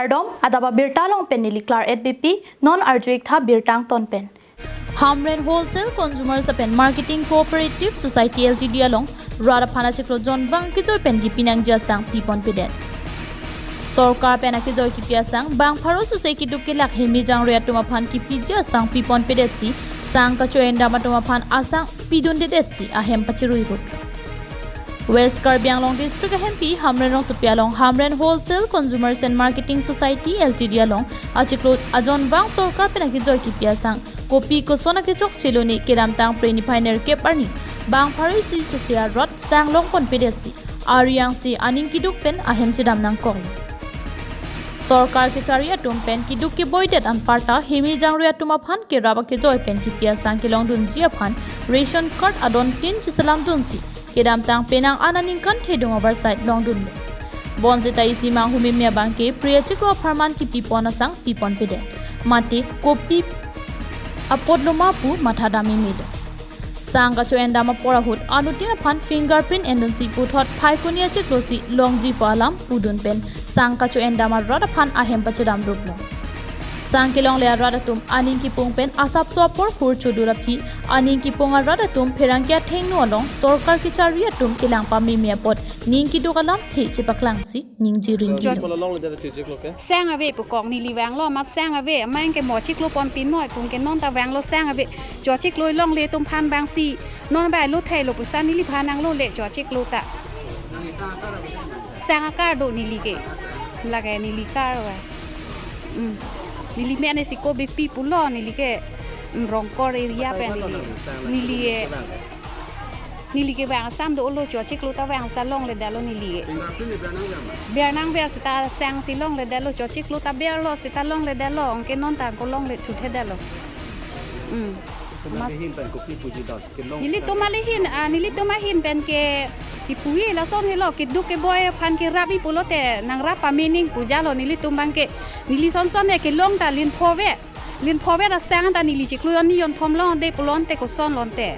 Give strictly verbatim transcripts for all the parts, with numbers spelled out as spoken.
Kardom, adap abirta along pen neli Claret Beypi, non arju-ik tha birta angton pen. Hamren Wholesale Consumers lapen Marketing Cooperative Society L T D along rat aphan achiklo jonvang kejoi pen kipi nangji asang pipon pedet. Sorkar pen akejoi kipi asang bang pharo suse keduk kelak hemejangre atum aphan kipiji asang pipon pedetsi sang kacho-endam atum aphan asang pidundedet si ahem pachiruirup. West Karbi Anglong District ahempi Hamren rongsopi along Hamren Wholesale Consumers and Marketing Society L T D along achiklo ajonvang sorkar pen akejoi kipi asang kopi koson akechokche lone kedamtang Phre niphai nerkep arni bang pharo isi suse arat sang longpon pedetsi ari angse aning keduk pen ahem chedam nangkok. Sorkar kechari atum pen keduk keboidet anparta hemejangre atum aphan kerap akejoi pen kipi asang kelongdunji aphan ration card adon tin cheselamdunsi kedamtang penang an aningkan thedung abarsai longdunlo. Bonsita isi manghumeme abangke Phre achiklo apharman kipipon asang pipon pedet. Mate kopi apotlo ma pu mathadam memelo. Sang kacho-endam apor ahut anuttin aphan fingerprint endunsi puthot Phaikuni achiklosi longji pu alam pudun pen sang kacho-endam arat aphan ahem pachedamruplo. Sang kelongle arat atum aning kipung pen asapso apor hur chodur aphi aning kipung arat atum pherangke athengno along sorkar kechari atum kelang pameme apot ning keduk alamthe chepaklangsi ningje ringjilo. Polo longle dada chechek lo ke? Sang ave pu kong neli vanglo, mat sang ave, amang ke mo chiklo pon pinoi pung ke non ta vanglo sang ave. Cho chiklo longle atum aphan bangsi non bai lo thai lo pusa neliphan nanglole cho chiklo ta. Sang akar do neli ke. Lake neli kar ave. Hmm. Neli mene si ko Beypi pulo neli ke. Hmm, Rongkor area pen neli. Neli ke. Neli ke vang asam dolo cho chiklo ta vang sa longledetlo neli ke. Fingerprint ni ber nangver ma? Ber nangver seta sang si longledetlo cho chiklo ta berlo seta longledetlo anke non ta ko longle thuthedetlo. Hmm. Komat ahin pen kopi puji dot kelong. Nelitum ahin, ah, nelitum ahin pen ke kipuji lason helo keduk keboi aphan kerap-i pulote nangrap pame ning pu jalo nelitum abangke neli sonson ne kelong ta lin phove. Lin phove ta sang ta neli chiklo jonni jonthom longle pulote koson lonte.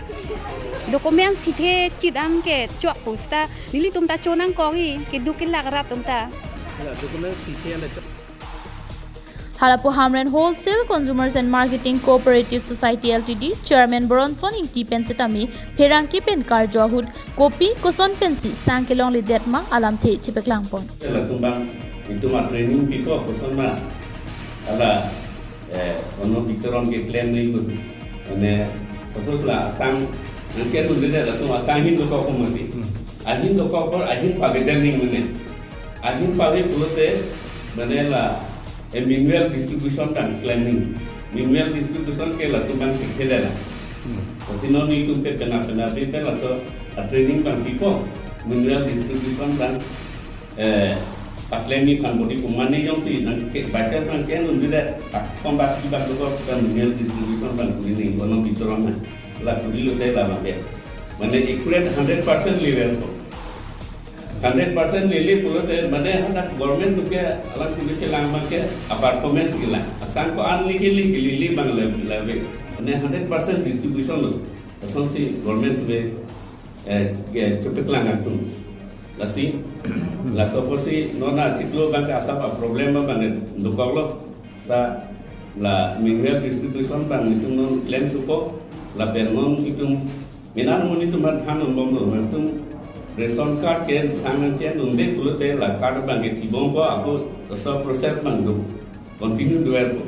Document sithe chit anke chok pu seta nelitum ta cho nangkok-i keduk kelak arat atum ta. Hala document sithe anda chok. Halapu Hamren Wholesale Consumers and Marketing Cooperative Society L T D Chairman Boronson Ingti pen setame pherangke pen karju ahut kopi koson pensi sang kelongledet ma alamthe chepaklangpon. Latum abang itum a-training pipo koson ma hala, eh, ono bitoron ke claim nangji. Mane suppose la asang nangchenun dede latum asang ahin dokok mati. Hmm. Ahin dokok apor ahin paveden ning mane. Ahin pave pulote mane la, eh, manual distribution abang claim ning. Manual distribution ke latum abang thekthedet la. Hmm. Lasi non itum ke pena pena ave pen laso a-training abang pipo manual distribution abang, eh, pa-claim ni aphan body ko mane jongsi nangke baca nangchenun dede akkom bak ibak dokok ta manual distribution abang kuri ning ono bitoron na. La kuri lote la mane. Mane accurate hundred percent level ko. Hundred percent lele pulote mane hadak government atum ke alang kuli kelang abangke a-performance kelang. Asang ko-an lele lele abang le-, leve. Mane hundred percent distribution lo. Asonsi government atum, eh, ke chepaklang atum. Lasi, laso apotsi non achiklo abangke asap a-problem abang dokoklo. Ta la manual distribution abang itum non claim thupo, lapen non itum mena non itum aphan than-un bomlo, nangtum ration card ke sang nangchenunde pulote la card abangke thibompo ako laso process abang do continue do-erpo.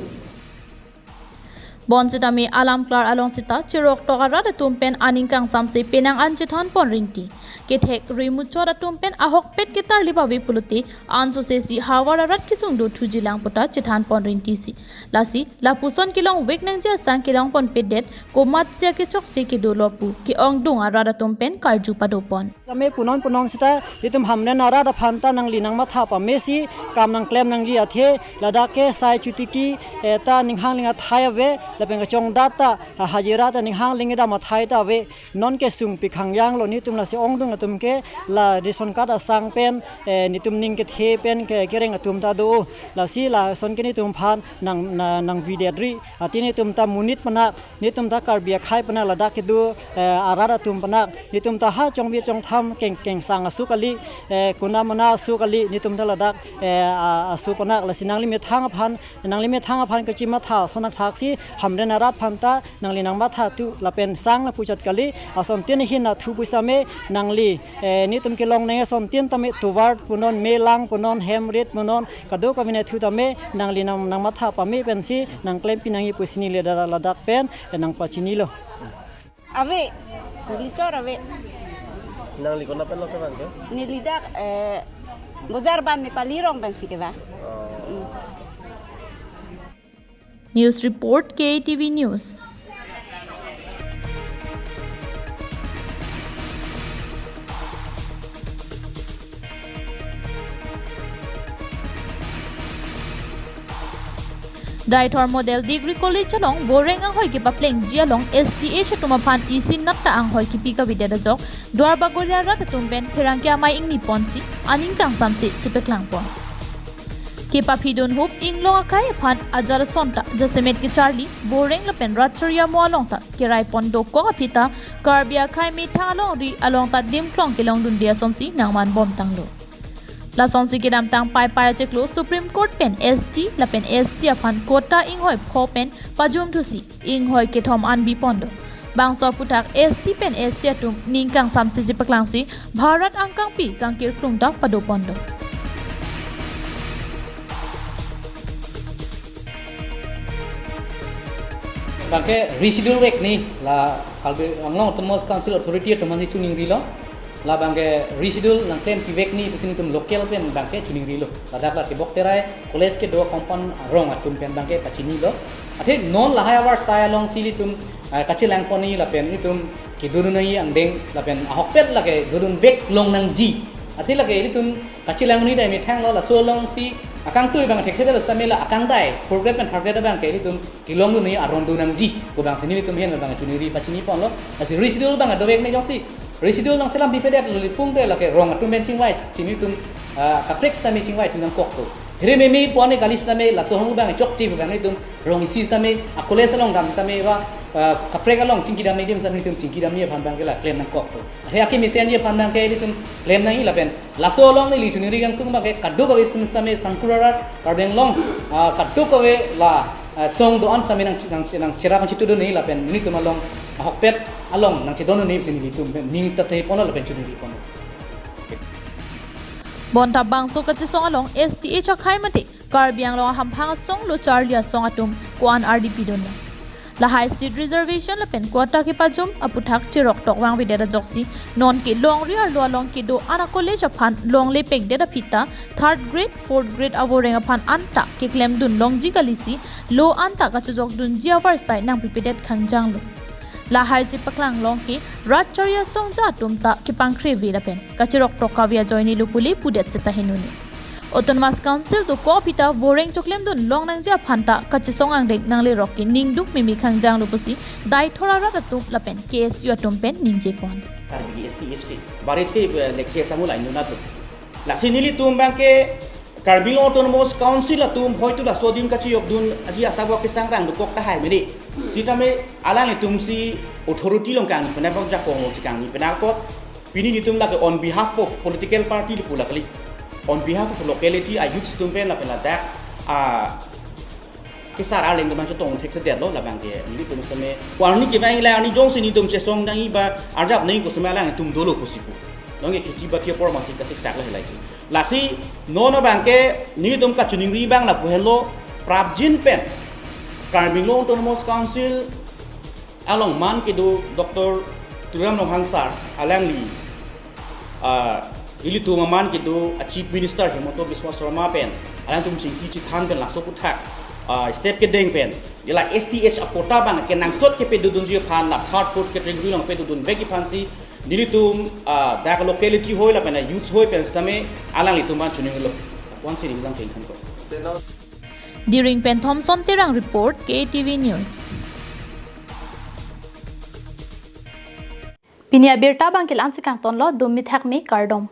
Bonsitame alam klar along seta cheroktok arat atum pen aning kangsamse penang an chethanpon rinti. Kethek rimuchot atum pen ahokpet ketarlip ave pulote ansose si havar arat kesung dothuji lang puta chethanpon rintisi. Lasi lapuson kelongvek nangji asang kelongpon pedet komatsi akechokche kedolo pu ke-ongdung arat atum pen karju padopon. Tame punon punon seta itum Hamren arat aphan ta nangli nangmatha pamesi kam nangklem nangji athe ladak ke sai chotiki, eh, ta ninghang ling athai ave. Lapen kachongdat ta, ha, hajira ta ning hang ling dam athai ta ave, non kesung pi khangjang lo, netum lasi ongdung atum ke la ration card asang pen, eh, netum ning kethe pen ke kereng atum ta do. Lasi lason ke netum aphan nang, na, nangvidetri. Athe netum ta monit panak, netum ta Karbi akhei panak, ladak kedo, eh, arat atum panak, netum ta ha chongvi chongtham keng, kengsang asu kali, eh, kuna mana asu kali, netum ta ladak, eh, a, asu panak. Lasi nangli methang aphan, nangli methang aphan kachimatha ason athaksi, Hamren arat aphan ta nangli nangmatha thu lapen sang lapu chot kali. Asontin ahin athu pusitame nangli, eh, netum kelong nang asontin tame tovar punon, melang punon, hemrit punon, kadokave ahin athu tame nangli nang, nangmatha pame pensi nangklempi nangji pusi neli ladak, ladak pen, eh, nangpachinilo. Ave, neli chor ave. Nangli konat pen lo kevang ke? Neli dak, eh, Bojar Ban Nepali rong pensi kevang. Oh. Mm. News report, K A T V News. Deithor Model Degree College along voreng anghoi kepaplengji along S T H atum aphan isi natta anghoi kipi kavedet ajok Duar Bagori arat atum pen pherangke amei ingni ponsi aning kangsamse chepaklang pon. Kepaphidun hup inglong akai aphan ajat ason ta jasemet kecharli voreng lapen rat chariya mo along ta kerai pon dokok aphi ta Karbi akhei methang alongri along ta dimklong kelongdunde asonsi nangman bomtanglo. Lasonsi kedamtang Paipai achiklo Supreme Court pen S T lapen S C aphan quota inghoi pho pen pajum thusi inghoi kethom an bipon do. Bangso aputhak S T pen S C atum ning kangsamse chepaklangsi Bharat angkangpi kangkirklung ta padopon do. Bangke reschedule vek ni la Karbi Anglong Autonomous Council Authority atum aphansi chiningrilo. La bangke reschedule nangklempi vek ni pusi netum local pen bangke chiningrilo. Ladak la Tebok Terai College kedo compound arong atum pen bangke pachinilo. Athe non lahai avarsai alongsi ilitum, ah, kachelang pon ni lapen ilitum kedodun nangji angdeng lapen ahokpet lake dodun vek long nangji. Athe lake ilitum kachelang ni dai methang lo, laso alongsi akangtui bang thekthedet sitame la akang dai fourth grade pen third grade bangke ilitum kelongdun nangji aron do nangji. Ko bangsi nelitum ahin bang chiningri pachini ponlo. Lasi reschedule bang dovek ni jongsi reschedule nangselam pipedet lo, lipung te lake rong atum pen chingvai si nelitum, ah, kaprek sitame chingvai thu nangkok to. Here meme pon ni kali sitame laso ahormu bang chokche bang nelitum rong isi sitame a college along dam sitame ba, ah, kaprek along chingki dam ni adim sitame nelitum chingki dam ni aphan bangke la klem nangkok to. Athe akemesen ji aphan bangke nelitum klem nangji lapen laso along neli chiningri kangtung bangke kadokave sitame sangkur arat Karbi Anglong, ah, kadokave la, ah, song do-an sitame nang, nang, nangcherap nangchitudun ni lapen nelitum along ahokpet along nangchedondun ni pusi nelitum ning ta the ponlo lapen chiningri ponlo. Bonta bangso kachesong along S T H akhei mate Karbi Anglong ahamphang asong lo charli asong atum ko-an ardi pidunlo. Lahai seat reservation lapen quota kepajum aputhak cheroktok vangvedet ajoksi non ke longri arlo along kedo an a college aphan longle pekdet aphi ta third grade, fourth grade avoreng aphan anta keklemdun longji kalisi lo anta kachojokdunji avarsai nangpipedet khangjanglo. Lahai chepaklang along ke rat chariya asong ja atum ta kepangkhreve lapen kacheroktok kave ajoine lo pule pudet seta henune. Autonomous Council dokok aphi ta voreng choklemdun long nangji aphan ta kachesong angdeng nanglerok ke ningduk mimi khangjanglo pusi Deithor arat atum lapen K S U atum pen ningje pon. Karbi S T H ke barit ke, eh, lekhe samu lain dunat lo. Lasi nelitum bangke Karbi Anglong Autonomous Council atum hoitu laso adim kachiyokdun aji asabok kesang rang dokok tahai mene. Sitame alanglitum si authority along kangni penapok, jakong along si kangni penapok. Pini nelitum lake on behalf of political party le pula kali. On behalf of locality a youths atum pen lapen ladak, ah, kesar arleng teman chetong thekthedetlo labangke nelitum sitame. Warning kevang la arni jongsi nelitum chesong nangji ba arjap nangji ko sitame alanglitum dolo pusi pu. Nonke kechi ba ke apor masi kasiksak lahai lagi. Lasi non abangke nelitum kachiningri bang lapu henlo prapjin pen Karbi Anglong Autonomous Council along aman kedo Doctor Tuliram Ronghang sir alangli, ah, ilitum aman kedo a Chief Minister Himanta Biswa Sarma pen alangtum chingki chethan pen laso aputhak, ah, step kedeng pen ila S T H a quota bang kenangsot kepadodunji aphan la third, fourth category along padodun vekji aphansi nelitum, ah, dak locality hoi lapen a youths hoi pen sitame alanglitum aphan chininglo. Apon si ringlang kengkhan ko. Diring pen Thomson Terang report, K A T V News. Pini abirta abang ke la-ansi kangtonlo, dum mithak me, kardom.